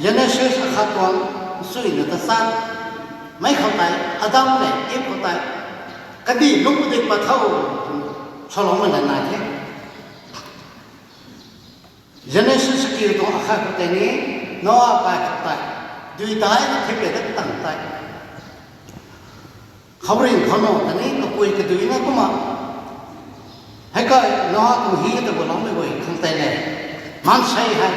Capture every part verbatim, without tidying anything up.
Genesis akhat tuang suina ta san, mei khou tei, Adam le Eve khou tei, kandih lungc padik pat tho, twna saloumei la nai the. Genesis kiu tuang akhat khou tei ni, Noah kai khou tei, dui dai na thip le dat tang tei, khouringh khou na kani kapui kadui na kumna, hei kai Noah tuang hi ta guloumei guay khang tei le, maansei hei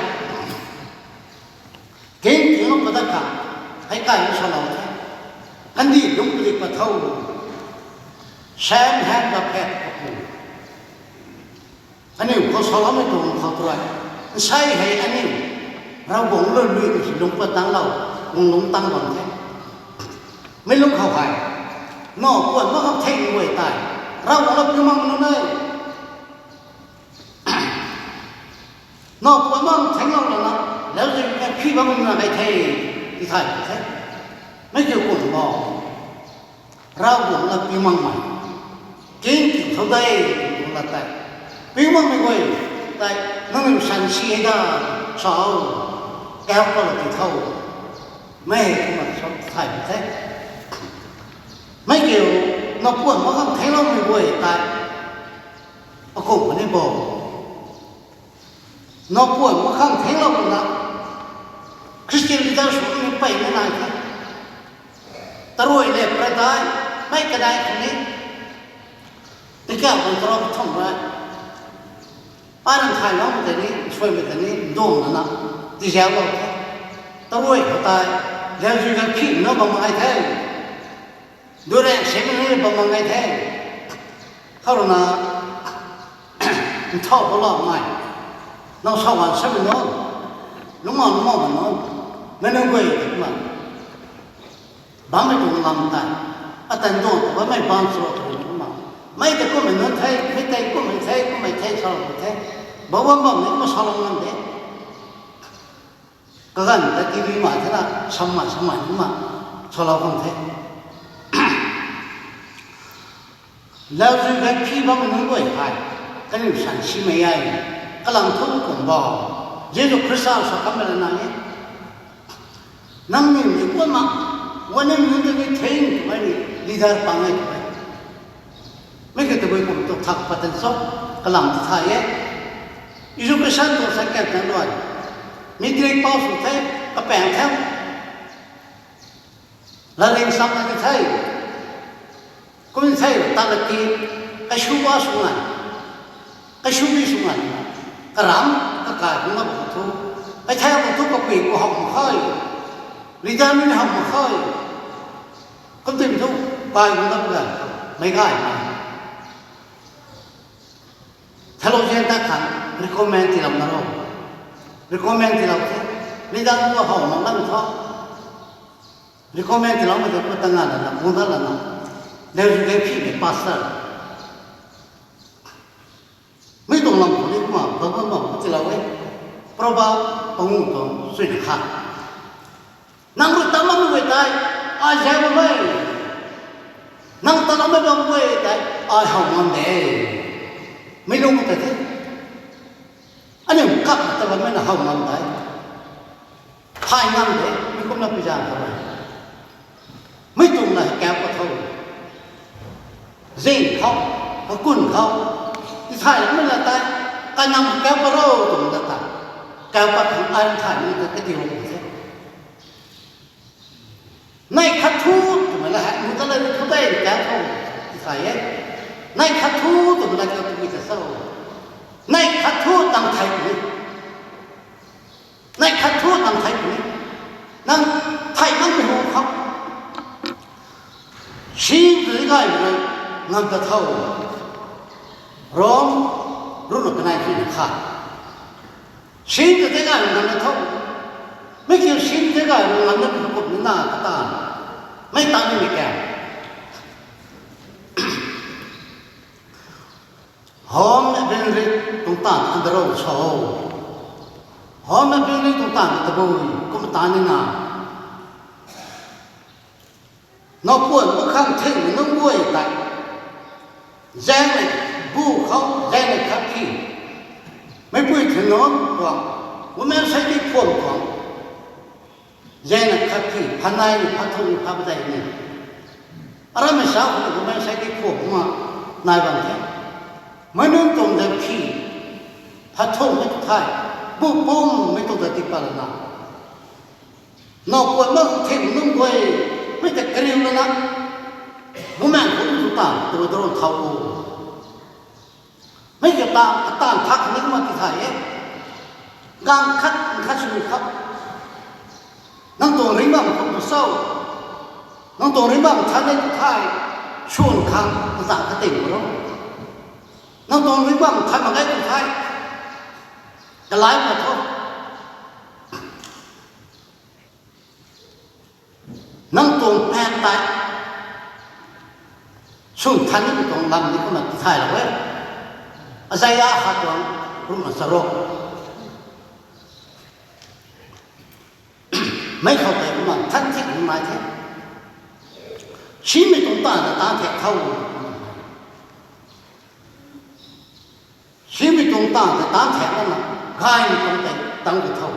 king king lou padat kha, hei kai salou the, kandih lungc padik pat tho, Shem, Ham, Japheth, Papu. Aniu khou saloumei tuang khou tu rui, nsei hei aniu Ravguangc lun lui lungc pat tangclou, guang lungc tang bam the. Mei lungc khou hei, Noah puan mak khang theng guay tei, Ravguangc lou piu mak nunc e, Noah puan mak thengclou lana, lauziu khe phi bam na kai the, ti thay the. Mei kiu kum bo, Ravguangc lou piu makmei, king king tho de, kum la tei, piu makmei guay tei, nangniw san si e da, sa o, kau kalou ti tho, mei kumna sa thay the. Mei kiu, Noah puan mak khang thengcloumei guay tei, akum puni bo, Noah puan mak khang thengclou lana, Christian leader sw ni peyna nai the. Taruai le paradai, mei kadai khou ni, tikau kan tarou kathumh rui, ai rang thayloumei tei ni, nsuaimei tei ni nduang lana, tizauclou the. Taruai khou tei, lauziu khe phi na bam mak ge the. Durian simei ni bam mak ge the. Khou rui na, nthau khou loumei, nang sa gan samei nunc, lungmang lungmang mei nunc, mei nunc guay tei kumna, bammei tuang lam tei, atan duang ta bammei bang sw tu kumna, mei tei kummei nunc the, mei tei kummei the, kummei the salou the, bam bam bam ni kumna salou ngam de. Kaganv ta tii dui mai thena, sammei sammei kumna salou khang the. Lauziu khe phi bammei nunc guay hei, kaniw san simei e, kalam thu kum bo, Jisu Khrista sa kammei la nai e. Nangniw ni kumna, guangnimei nunc ta ni theng twmei ni leader pang e twmei, mei khe tabui kum tu thak pat tan cho, kalam ta thay e. Education tuang sa kan tan rui, matric pass sw the, kapaeng the, latrik samna ni the, kum the, talaki, kaisw ba sw ngan, kaisw bi sw ngan, karam kakai kumna bam thu, kai the bam thu kapui ku how mak khe, leader ni how mak khe, kumtwmei thu, kai kumna bam, meic gay na, theologian ta khang recommend tiilou na ro, recommend tiilou the, leader tu how mak lam tho, recommend tiiloumei ta ta nga lana, kung ta lana, lauziu khe phimei pastor, mei tuang lam khou ni kumna bam bam bam tiilou e. Proverb panguh tuang suina khat, nang rui ta bammei guay tei, ai zauc bam e, nang ta bammei bam guay tei, ai how ngam de, mei lung ta the. Aniu kap ta bammei na how ngam de, thay ngam de, mei kumna pi zaeng khou e. Mei tuang la kau pat tho, zing khou, kakun khou, tithay mei la tei, kanang kau pat ro twmei la tei, kau pat khang ai thay mei ta kati ru the. Neih khat thu twmei la hei, mu ta la thu tei kau tho, tithay e. Neih khat thu twmei la kau tw ta sa, neih khat thu tang thay puni, neih khat thu tang thay puni, nang thay makmei hu khou, sin ta tei gaymei rui ngam ta tho. Rom, ruhna kanei hina khat, sin ta tei gaymei ngam ta tho. Mei kiu sin tei gaymei ngam na kum ni na kata, mei ta nimei kau, home evangelist tuang taanv ta anda ro sa, home evangelist tuang taanv ta tabui kum ta ni na, napuan mak khang thingmei nunc guay tei, zaengnei bu khou zaengnei khat ki, meicpui thing nunc tuang, women society phuam tuang, Zena khat phi, phanei ni, phathumh ni, phabadei ni. Aram mei sa khou ni kumei sei di khou kumna nai bam the. Mei nunc tuang zan phi, phathumh mei tu thei, bu pum mei tu zan ti pat lana. Now kuan mak thing nunc guay, mei ta kariu lana. Bumaengh khou tu ta, tu tu thau o. Mei kata, kata thak ni kumna ti thei e. Gang khat, khat sw ni khat. Nang tuang ringh bam khou tu sau. Nang tuang ringh bam than e tu thei. Swan khang, kata kating ro. Nang tuang ringh bam than mak ge tu thei. Kalai ma tho. Nang tuang paeng tei swn than ni tuang lam ni kumna ti thay lou e. Isaiah khat tuang ruhna charuk. Mei khou tei kumna than thik nai the. Simei tuang taanv ta taanv thek tho. Simei tuang taanv ta taanv thek lana, gaymei tuang tei tang ku tho.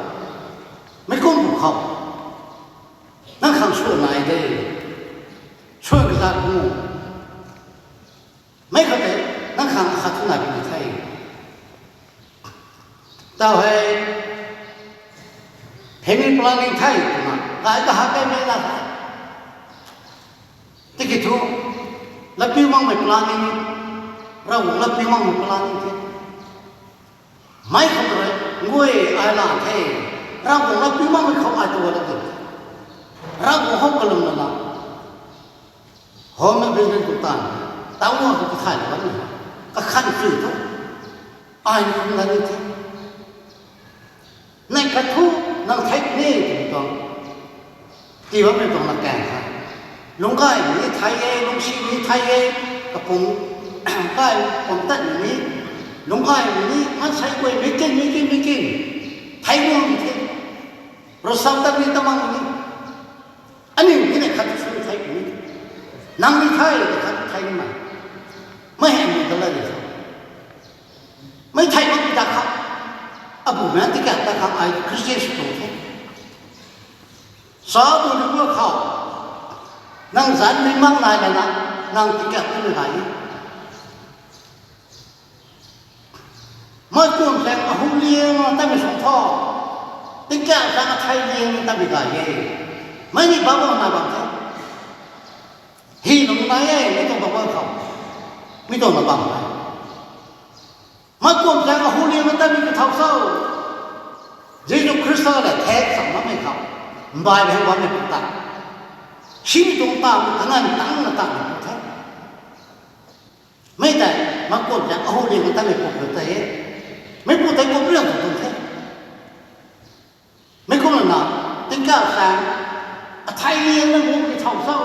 Mei kum pu khou. Nang khang swan nai de. Swan kazat pu. Mei khou tei, nang khang khat thu nai pu the. Tau hei, family planning thei twna, kai kaha kaimei la the. Tiki thu, latpiu makmei planning, Ravguangc latpiu makmei planning the. Mei khou rui, nguay ai la the, Ravguangc latpiu makmei khou ai tu la the. Ravguangc hou kalum lana. Home business tu taanv, taw khou ti thay la ni. Kakhan chu thu. Ai ni kum la ni the. Nang khat thu, nang thei ni, tuang. Tii bammei tuang na kaeng kha. Lungcgaymei ni thei e, lungcsimei ni thei e, kapum, kai pum tat ni, lungcgaymei ni, maansei guay, mei kin, mei kin, mei kin. Thei guang the. Rosam tat ni tamang ni. Aniu ni na khat sw thei ni. Nang ni thei, khat thei ni mai. Mei hei ni ta la ni tho. Mei thei mak ta kha. Abu na ti ka ta kha ai Christian sw tuang the. Sa tu ni mak khou. Nang zanc ni mak nai lana, nang ti ka tu ni nai. Mei kum zaeng ahu liang na tatmei sw tho. Tingkauh zaeng athei liang na tatmei gay e. Mei ni Bible na bam the. Hi nung nai e, mi tuang Bible khou. Mi tuang na bam the. Mei kum zaeng ahu liang na tatmei kathau cho. Jisu Khrista le thek sam makmei khou. Mbai hei bammei pu ta. Simei tuang ta, kanganv tang na tatmei pu the. Mei tei, mei kum zaeng ahu liang na tatmei pu tei e. Mei pu tei kum riang tu tuang the. Mei kum lana, tingkauh zaeng, athei liang na guang kathau cho.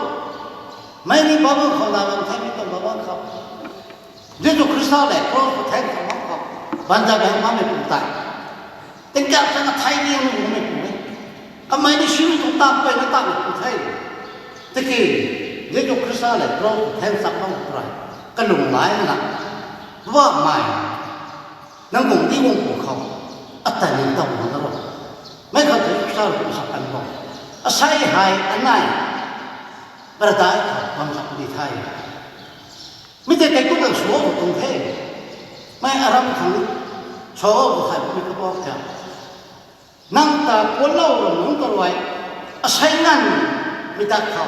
Mei ni Bible khou na bam the, mi tuang Bible khou. Jisu Khrista le cross khou thek sam mak khou. Banza bang makmei pu tei. Tingkauh zaeng athei liang na guangmei pu e. Kamei ni simei tuang ta peyna tatmei pu the. Tiki, Jisu Khrista le cross khou thek sam mak khou rui. Kalung lai na. Bammei. Nang guang di guang pu khou. Ata ni taw na ro. Mei khou tu sa ru sa kan bam. Asei hei anei. Paradise khou bam sa ni the. Mi tei tei kum nang suo tu tuang the. Mei aram khang suo tu thei mi kabok ta. Nang ta puatlou ram nunc ta rui. Asei nganv mi tat khou.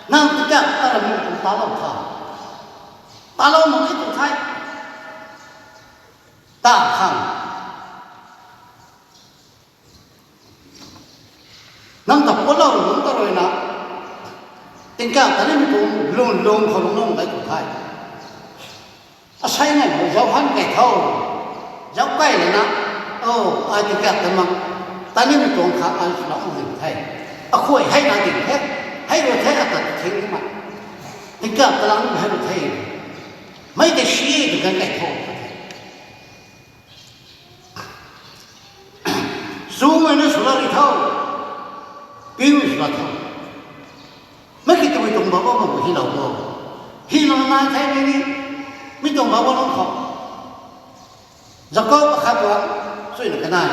Nang tingkauh ta ram nunc ta lou tha. Ta lou mak ni tu thei. Ta khang. Nang ta puatlou ram nunc ta rui na. Tingkauh ta nimei tuang lun lung khou lung lung dai tu thei. Asei nganv khou zauc han kei tho. Zauc kai lana. O, ai tingkauh ta mak. Ta nimei tuang kha ai swlou ding the. Akhuay hei na ding the. Hei rui the ata thing ni ma. Tingkauh ta lang hei rui the. Mei tei si e tu kan kei tho. Chumei na sw la ri tho. Piumei sw la tho. Mei ki tabui tuang bam bam mak hi lou bo. Hi lou nai the mei ni. Mi tuang bam bam khou. Jakob akhat tuang. Suina kanei.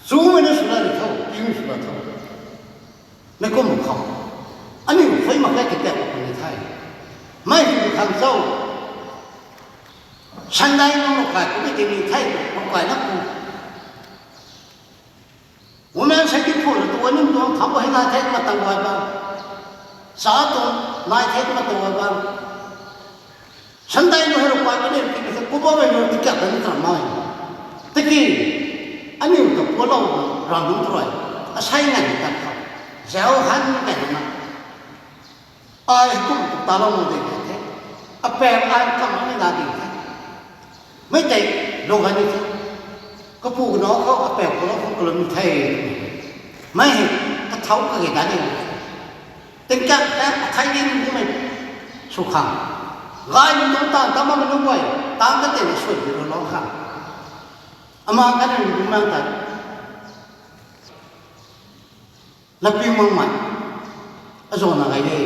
Chumei na sw la ri tho. Piumei sw Mei kum khou, aniu phui mak khe ti tei puni the. Mei hei khang cho. Sunday nung rui kai kuni ti ni the, rui kai na ku. Women secretary phu tu aniu tuang thau hei nai the ma tang gay bam. Sa tuang nai the ma tang gay bam. Sunday nung hei rui kai kuni ti ni the, kuba mei nung ti kak ta ni tram mai. Tiki, aniu ta pulou ram nung thrui. Asai ngan ta khou. Zau han ngan na. Ai kum tu talou nung ding the. Apeu ai kam ni na ding the. Mei tei, lou gani the. Kapu kano khou, apeu kano khou kalum the. Mei hei, kathau kage da ni. Tingkak the, athai ding mei. Sw khang. Gay mi tuang tan, tama mi nunc guay, tan ka tei na sui di lou lou khang. Ama kani mi bumang ta. Lapi mang mai. Azo na gay de.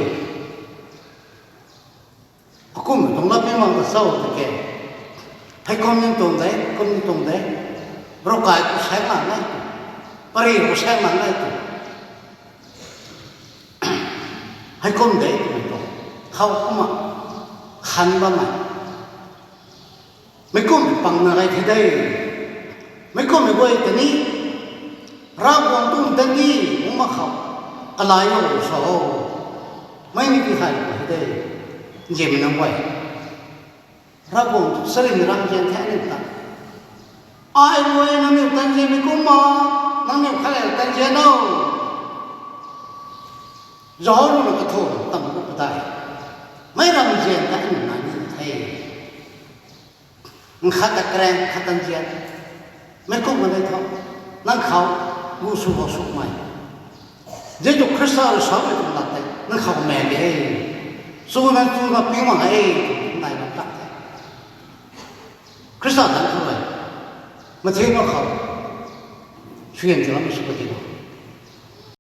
Akum tuang lapi mang ta sau ta ke. Hei kum ni tuang de, kum ni tuang de. Rui kai ku sai mang nai tu. Pari ku sai mang nai tu. Hei kum de, kum tuang. Khou kumna. Khan bam mai. Mei kum pang na gay the de. Mei kum mei guay ta ni. Ravguangc tuang ta ni, mung ma khou. Kalai o sa o. Mei ni ti hai ku the de. Nzianmei nunc guay. Ravguangc tu sarin ram zian the aniu ta. Ai rui nangniu tan zianmei kumna, nangniu khat le tan zian o. Zauc rui na kathumh tam ku patai. Mei ram zian ta aniu nai ni the. Nkhat ta kren, khat tan zian. Mei kum ma de tho. Nang khou, gu sw khou sw mai. Jisu Khrista rui samei tuang lat tei, nang khou mei de. Sw na tu na pi mak e, nai mak tak the. Khrista tan khou rui. Matthew ma khou. Suaihiam ti lam sw ka ti.